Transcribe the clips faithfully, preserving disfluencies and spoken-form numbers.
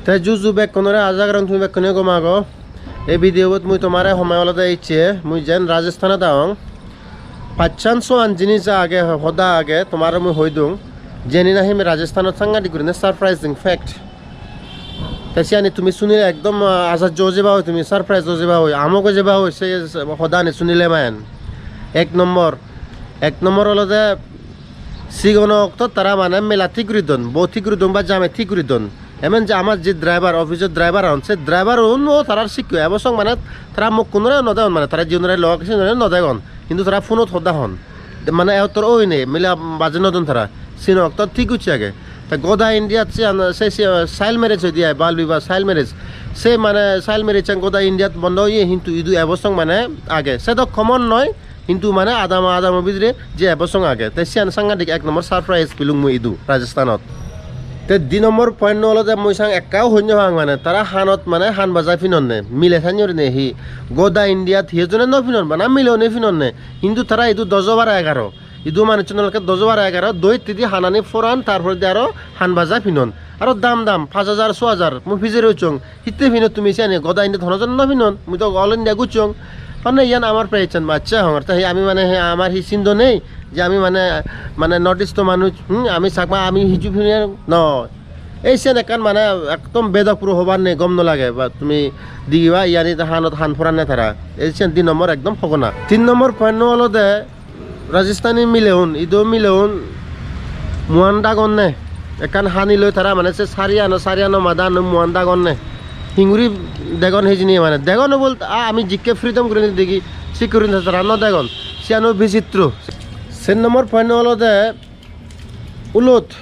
Te juju bekkunore, aja gorong tumi bekkune gom ago. Ei video bot mui tomare homai olode icche, mui jen Rajasthanot aong. Pachan soan jinis age, hoda age, tomare mui hoi dung. Jeni nahi mui Rajasthanot sangadik gurine surprising fact. Te siyani tumi sunile ekdom, ah, ajajjo ojeba oi, tumi surprise ojeba oi, amok ojeba oi, se hodani sunile maen. Ek nombor, ek nombor olode sigon okto tara mane mela thik guri don, bo thik guri don ba jame thik guri don. Emon je amar je driver, office-or driver agon, se driver-uno tarar sikko ebo song mane tara mokkunore no degon, mane tara jigunore lok sigunore no degon, hintu tara phone-ot hoda hon. De mane eottor oine mela baje no don tara. Sigon okto thik gocche age. Te goda India-t se, se, se child marriage hoide ai, bal bibah, child marriage. Se mane child marriage-an goda India-t bondo oye, hintu idu ebo song mane age. Se do common noi, hintu mane adamo adamo bidire je ebo song age. Te siyan sangadik ek nombor surprise pelung mui idu Rajasthanot. Te di nombor point-o olode mui sang ekka hoi no pang mane tara hanot mane han baja pinonne, mile sannye gurinei hi goda India-t hi hejone no pinon, bana mile une pinonne, hintu tara idu dojo baro egaro. Idu manuchchun olode dojo baro egaro, do hittedi hanani poran, tar poredi aro han baja pinon. Aro dam dam, pach hajar, so hajar, mui pijedi ucchong. Hitte pinot tumi siyani? Goda India-t hono jon no pinon, mui do all India gucchong. Honne iyan amar pehchan, bacche hongor. Te hi ami mane hi amar hi sindo nei je ami mane, mane North East-o manuj, hmm, ami Chakma, ami hiju pine no. Ei siyan ekkan mane ekdom bedok puro hobar nei, gom no lage, ba tumi digiba iyani te hanot han poranne tara. Ei siyan di nombor ekdom hogona. Tin nombor point-o olode Rajasthani mileun, idu mileun muan dagonne. Ekkan hani loi tara mane se sari ano, sari ano mada ano muan dagonne. Hinguri degon hijeni mane. Degon bolte, a, ami jikke freedom gurinei degi, sikke gurinei tara no degon. Siyano bichitro. Sen nombor point olode ulot.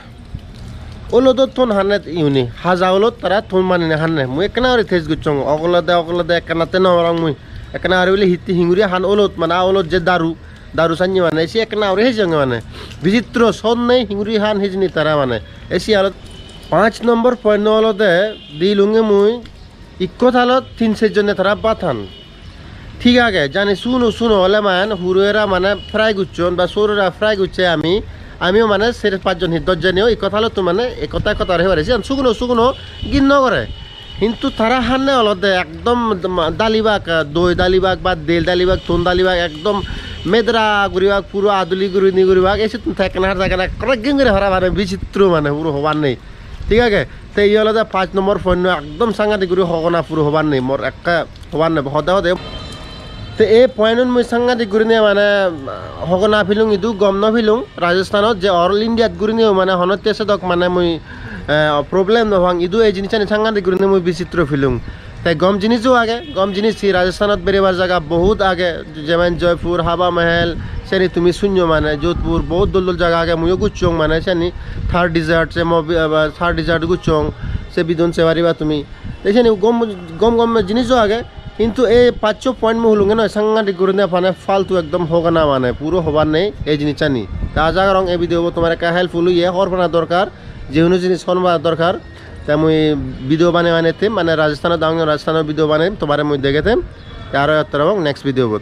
Ulodot ton hanne iuni. Haja ulot tara ton banine hanne. Mui ekkena guri taste gocchong. Ogolode, ogolode ekkena te no parong mui. Ekkena guri bile hitte hinguri han ulot, mane a ulot je daru. Daru sanye mane, se ekkena guri hejeyonge mane. Bichitro, sot nei hinguri han hijeni tara mane. Ei se aro pach nombor point olode dilunge mui ikko thalot tin ser jone tara bhat han. Thik age, jani suguno suguno ole mane huro era mane fry gocchon ba sor era fry gocche ami, amiyo mane ser pach jon hi dosh joneo ikko thalotto mane ekko ta ekko ta guri hei pare. Siyan suguno suguno gin no gore. Hintu tara hanne olode ekdom dalibak, doi dalibak ba del dalibak, ton dalibak, ekdom medra guribak, puro aduli gurinei guribak. Ei sittun te ekkena har jagana ekkore gingiri hara mane bichitro mane puro hobar nei. Thik age? Te iye olode pach nombor point-o, ekdom sangadik guri hogona, puro hobar nei, mor ekka hobar nei, hode hode. Te ei point-un mui sangadik gurinei mane hogona pelung, idu gom no pelung. Rajasthanot je all India-t gurineiyo mane honotte sedok mane mui, eh, problem no pang. Idu ei jinissani sangadik gurinei mui bichitro pelung. Te gom jinijo age, gom jinis hi, Rajasthanot berebar jaga bohut age, jemon Jaipur, Hawa Mahal, seni tumi sunno mane, Jodhpur, bohut dol dol jaga age, muiyo gucchong mane seni, Thar Desert, se mo bi-, aba, Thar Desert gucchong, se bidun se pariba tumi. Te seni gom, gom gom jinijo age, hintu ei paccho point mui hulunge noi, sangadik gurinei mane faltu ekdom hogana mane, puro hobar nei ei jinissani. Te aja gorong ei video bo tomar ekka helpful oye, hobor pana dorkar, je hono jinis hobor pana dorkar. Te mui video banei banei them, mane Rajasthanot dangor Rajasthanor video baneim, tomare mui degetem. Te aro ettor ebong next video bot.